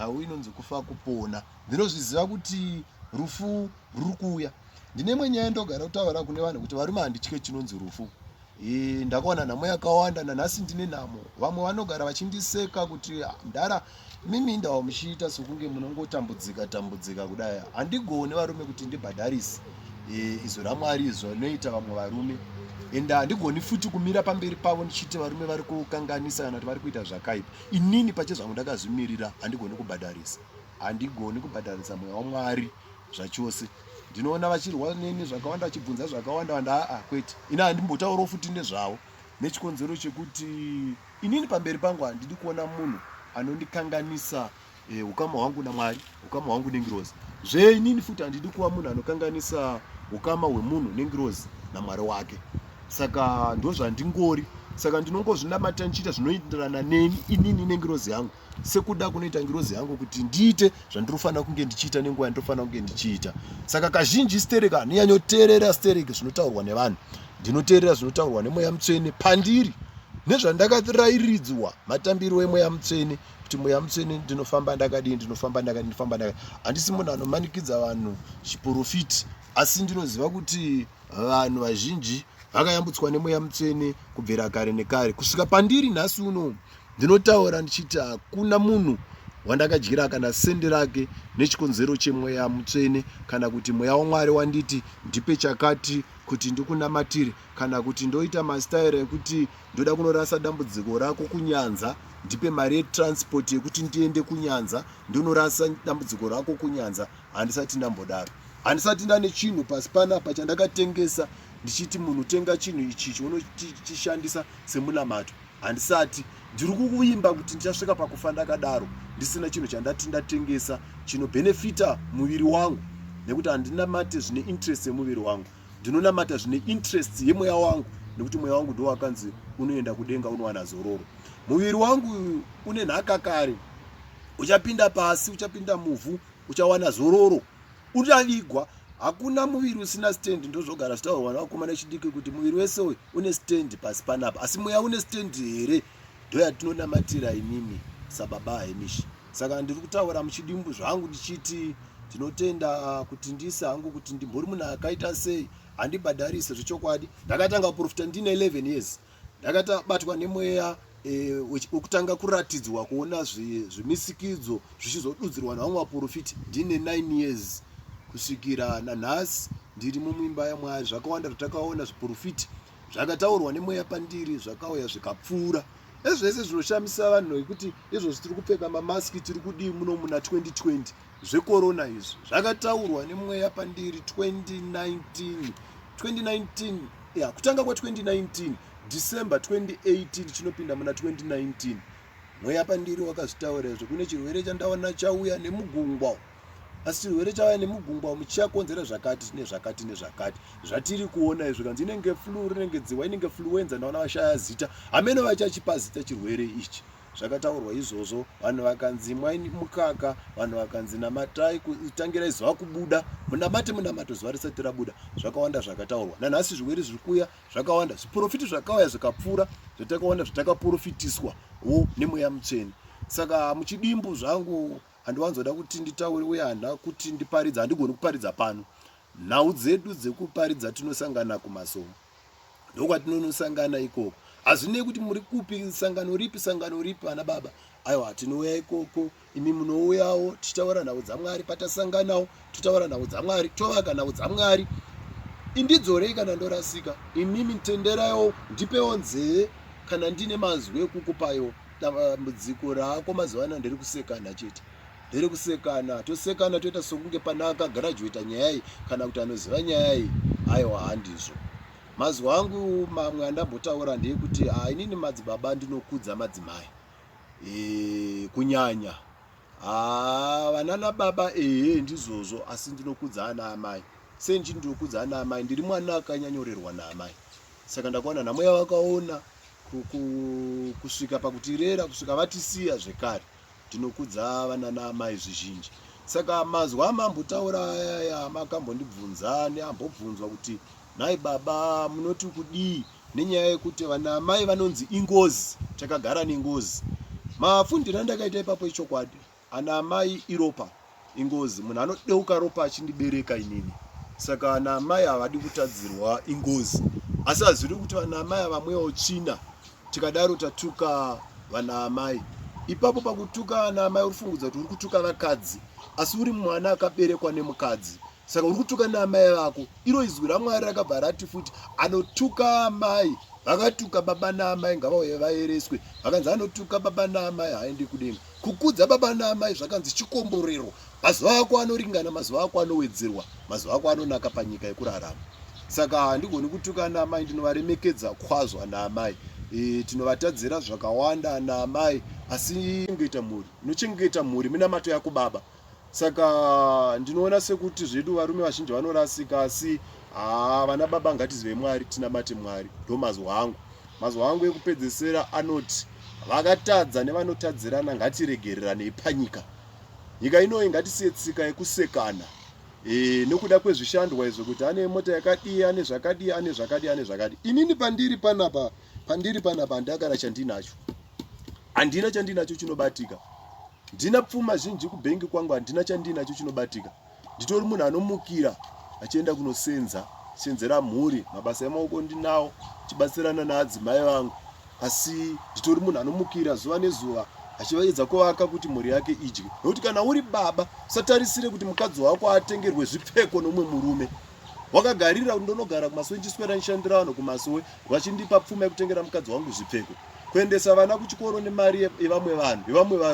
Nhau inonzi kufa kupona. Ndinozviziva kuti rufu ruri kuuya. Ndine imwe nyaya ndogara kutaura kune vanhu kuti varume handitye chinonzi rufu. E, ndakaona nhamo yakawanda nanhasi ndine nhamo. Vamwe vanogara vachindiseka kuti ah, mdara mimi ndawa muchiita sokunge munongotambudzika tambudzika kudai. Handigoni varume kuti ndibhadharise e, izwi raMwari izvo rinoita vamwe varume ende handigoni futi kumira pamberi pavo ndichiti varume vari kukanganisa kana kuti vari kuita zvakaipa. Inini pachezvangu ndakazvimirira handigoni kubhadharisa. Handigoni kubhadharisa mweya waMwari zvachose. Ndinoona vachirwa neni zvakawanda vachibvunza zvakawanda wanda aa kwete. Ini handimbotaurawo futi nezvavo nechikonzero chekuti inini pamberi pangu handidi kuona munhu anondikanganisa eh, ukama hwangu naMwari, ukama hwangu nengirozi. Zve inini futi handidi kuva munhu anokanganisa ukama hwemunhu nengirozi naMwari wake. Saka ndozvandingori. Saka ndinongozvinamata ndichiita zvinoenderana neni inini nengirozi yangu. Sekuda kunoita ngirozi yangu kuti ndiite zvandinofanira kunge ndichiita nenguva yandinofanira kunge ndichiita. Saka kazhinji stereki handinyanyoteerera stereki zvinotaurwa nevanhu. Ndinoteerera zvinotaurwa nemweya mutsvene pandiri nezvandakarairidzwa matambiro emweya mutsvene kuti mweya mutsvene ndinofamba ndakadii, ndinofamba ndakadii, ndinofamba ndakadii. Handisi munhu anomanikidza vanhu chiporofiti, asi ndinoziva kuti vanhu vazhinji vakayambutswa nemweya mutsvene kubvira kare nekare kusvika pandiri nhasi uno. Ndinotaura ndichiti hakuna munhu wandakadyira kana sendi rake nechikonzero chemweya mutsvene kana kuti mweya waMwari wanditi ndipe chakati kuti ndikunamatire kana kuti ndoita masitayera ekuti ndoda kunorasa dambudziko rako kunyanza ndipe mari yetransport yekuti ndiende kunyanza ndonorasa dambudziko rako kunyanza. Handisati ndambodaro. Handisati ndane chinhu pasi panapa chandakatengesa ndichiti munhu tenga chinhu ichi unochishandisa semunamato. Handisati. Ndiri kuvimba kuti ndichasvika pakufa ndakadaro ndisina chinhu chandati ndatengesa chinobhenefita muviri wangu, nekuti handinamate zvine interest yemuviri wangu. Ndinonamata zvine interest yemweya wangu, nekuti mweya wangu ndiwo wakanzi unoenda kudenga unowana zororo. Muviri wangu une nhaka kare, uchapinda pasi, uchapinda muvhu, uchawana zororo, uchavigwa. Hakuna muviri usina stand. Ndozvogara zvitaurwa nevakomana vechidiki kuti muviri wese uyu une stand pasi panapa, asi mweya une stand here? Ndoyatinonamatira inini sababa Hemish. Saka ndiri kutaura muchidimbu zvangu ndichiti ndinotenda kuti ndise hangu kuti ndimbori munhu akaita sei, handibhadharise zvechokwadi. Ndakatanga kuprofita ndine 11 years. Ndakatabatwa nemweya wekutanga kuratidzwa kuona zvimisikidzo zvichizodudzirwa nevamwe vaprofiti ndine 9 years kusvikira nanhasi ndiri mumimba yaMwari. Zvakawanda zvatakaona zviprofiti zvakataurwa nemweya pandiri zvakauya zvikapfuura. Ezvese zvinoshamisa vanhu nekuti izvozvi tiri kupfeka mamaski tiri kudii muno muna 2020 zvekorona izvi zvakataurwa nemweya pandiri 2019 2019 ya kutanga kwa 2019 December 2018 chinopinda muna 2019 mweya pandiri wakazvitaura izvo. Kune chirwere chandaona chauya nemugungwa, asi chirwere chauya nemugungwa umu chichakonzera zvakati nezvakati nezvakati zvatiri kuona izvi. Kanzi inenge flu, rinenge dziwa, inenge fluenza, ndaona vashaya zita, hameno vachachipa zita chirwere ichi. Zvakataurwa izvozvo, vanhu vakanzi imwai mukaka, vanhu vakanzi namatai, tangirai zuva kubuda, munamate munamato zuva risati rabuda. Zvakawanda zvakataurwa. Nanhasi zvirwere zviri kuuya zvakawanda, zviprofiti zvakauya zvikapfuura, zvatakawanda zvatakaprofitiswa wo nemweya mutsvene. Saka muchidimbu zvangu handiwanzoda kuti nditaure uye handina kuti ndiparidza, handigoni kuparidza pano. Nhau dzedu dzekuparidza tinosangana kumasomo, ndokwatinonosangana ikoko. Hazvinei kuti muri kupi, sangano ripi, sangano ripi, vana baba, aiwa tinouya ikoko, imi munouyawo, tichitaura nhau dzaMwari. Patasanganawo totaura nhau dzaMwari, tovaka nhau dzaMwari. Indidzorei kana ndorasika, imimi tenderaiwo, ndipewo nzeve kana ndine mazwi ekukupayo. Dambudziko rako mazuva ano nderi kusekana chete, nderi kusekana, tosekana toita sokunge pana akagraduata nyaya iyi kana kuti anoziva nyaya iyi. Aiwa, handizvo. Mazwi angu mamwe andambotaura ndeyekuti inini madzibaba ndinokudza madzimai kunyanya vanana baba, ehe ndizvozvo, asi ndinokudza ana amai. Senji ndinokudza ana amai, ndiri mwana akanyanyorerwa naamai, saka ndakaona nhamo yavakaona kusvika pakutirera kusvika vatisiya zvekare. Ndinokudza vanana amai zvizhinji. Saka mazwi amambotaura ayaya makambondibvunza neambobvunzwa kuti nhai baba munoti kudii nenyaya yekuti vana amai vanonzi ingozi, takagara nengozi. Mafundiro andakaita ipapo ichokwadi. Ana amai iropa, ingozi. Munhu anodeuka ropa achindibereka inini. Saka ana amai havadi kutadzirwa, ingozi. Asi hazviri kuti vana amai havamwewo tsvina. Tikadaro tatuka vana amai. Ipapo pakutuka ana amai uri fungudza kuti uri kutuka vakadzi, asi uri mwana akaberekwa nemukadzi. Saka uri kutuka naamai vako. Iro izwi raMwari rakabva rati futi anotuka amai vakatuka baba naamai ngavauye vaereswe. Vakanzi anotuka baba naamai haaendi kudenga. Kukudza baba naamai zvakanzi chikomborero. Mazuva ako anoringana, mazuva ako anowedzerwa, mazuva ako anonaka panyika yekurarama. Saka handigoni kutuka ana amai, ndinovaremekedza kwazvo ana amai. E, tinovatadzira zvakawanda ana amai, asi chengeta mhuri, inochengeta mhuri minamato yako baba. Saka ndinoona sekuti zvedu varume vazhinji vanorasika, asi haa vana baba ngatizive Mwari, tinamate Mwari. Ndo mazwi angu. Mazwi angu ekupedzesera anoti vakatadza nevanotadzirana ngatiregereranei panyika. Nyika inoyi ngatisiye tsika yekusekana e, nekuda kwezvishandwa izvo kuti ane mota yakadii, ane zvakadii, ane zvakadii, ane zvakadii. Inini pandiri panapa, pandiri panapa handina kana chandinacho, handina chandinacho chinobatika. Ndina pfuma zhinji kubhengi kwangu, handina chandinacho chinobatika. Nditori munhu anomukira achienda kunosenza, senzera mhuri, mabasa emaoko ndinawo, chibatsirana naadzimai vangu, asi nditori munhu anomukira zuva nezuva achivaedza kuvaka kuti mhuri yake idye. Nokuti kana uri baba, usatarisire kuti mukadzi wako atengerwe zvipfeko nomumwe murume. Wakagarira kuti ndonogara kumasowe ndichiswera ndichishandira vanhu kumasowe vachindipa pfuma yekutengera mukadzi wangu zvipfeko, kuendesa vana kuchikoro nemari yevamwe vanhu, yevamwe varume.